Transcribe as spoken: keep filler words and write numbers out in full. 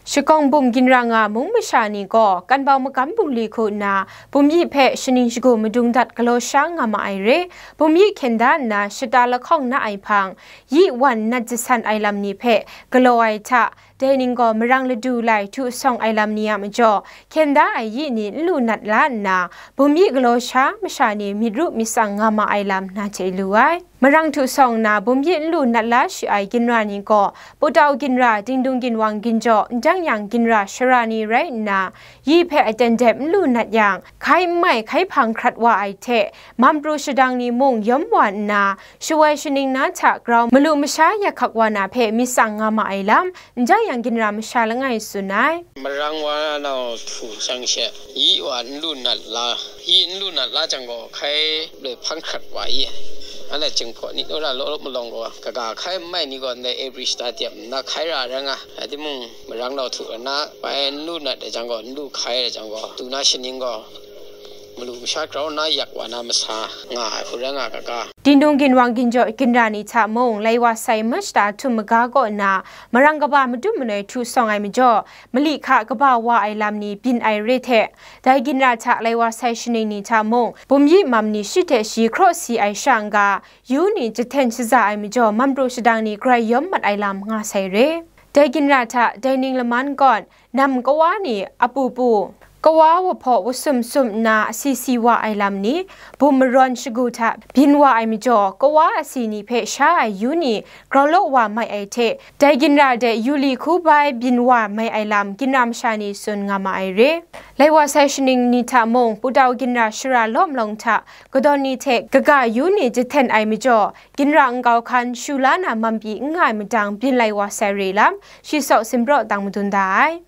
Shakawng bum ginra nga mung masha ni gaw kanbau magam bungli hku nna bumyi hpe shaning shagu madung dat galaw sha nga ma ai re. Bumyi hkyen da nna shata lahkawng na ai hpang, yi wan nat jasan ai lam ni hpe galaw ai hta, dai ning gaw marang ladu lai htu sawng ai lam ni a majaw, hkyen da ai yi ni n lu nat la nna, bumyi galaw sha masha ni myit ru myit tsang nga ma ai lam na hte lu ai. Marang htu sawng nna bumyi n lu nat la shi ai ginra ni gaw, Putau ginra, Dingdung ginwang ginjaw, ndang yang ginra shara ni rai nna, yi hpe aten dep n lu nat yang, hkai n mai hkai hpang hkrat wa ai hte, mam pru shadang ni mung yawm wa nna, shawai shaning na hta grau malu masha yak hkak wa na hpe myit tsang nga ma ai lam, ndang yang ginra masha langai tsun ai. Marang wa nau htu chyang she, yi wa n lu nat la, yi n lu nat la jang gaw, hkai loi hpang hkrat wa i, anhte Jinghpaw ni naw ra law malawng gaw, kaga hkai n mai ni gaw ndai April shata tiap nna hkai ra ai rai nga, rai timung, marang nau htu na, bai n lu nat ai jang gaw, n lu hkai ai jang gaw, tu na shaning gaw, malu masha grau na yak wa na masa nga ai hku rai nga kaga. Dingdung ginwang ginjaw ginra ni hta mung, lai wa sai mashta htum maga kaw nna, marang kaba madum manoi htu sawng ai majaw, mali hka kaba wa ai lam ni byin ai re hte, dai ginra hta lai wa sai shaning ni hta mung, bumyi mam ni shi hte shi hkraw si ai sha n-ga, yu ni jahten shaza ai majaw, mam pru shadang ni grai yawm mat ai lam nga sai re. Dai ginra hta, dai ning laman gawn, nam kawa ni a pu pu, kawa wahpaw wasum sum nna asi si wa ai lam ni, bum marawn shagu hta byin wa ai majaw, kawa asi ni hpe sha ai yu ni grau law wa mai ai hte, dai ginra de yu li hku bai byin wa mai ai lam ginra masha ni tsun nga ma ai re. Lai wa sai shaning ni hta mung, Putau ginra shara law malawng hta kadawn ni hte kaga yu ni jahten ai majaw, ginra nkau hkan shu la na mam pyi n nga ai madang byin lai wa sai re lam, shi saw simpraw dang madun da ai.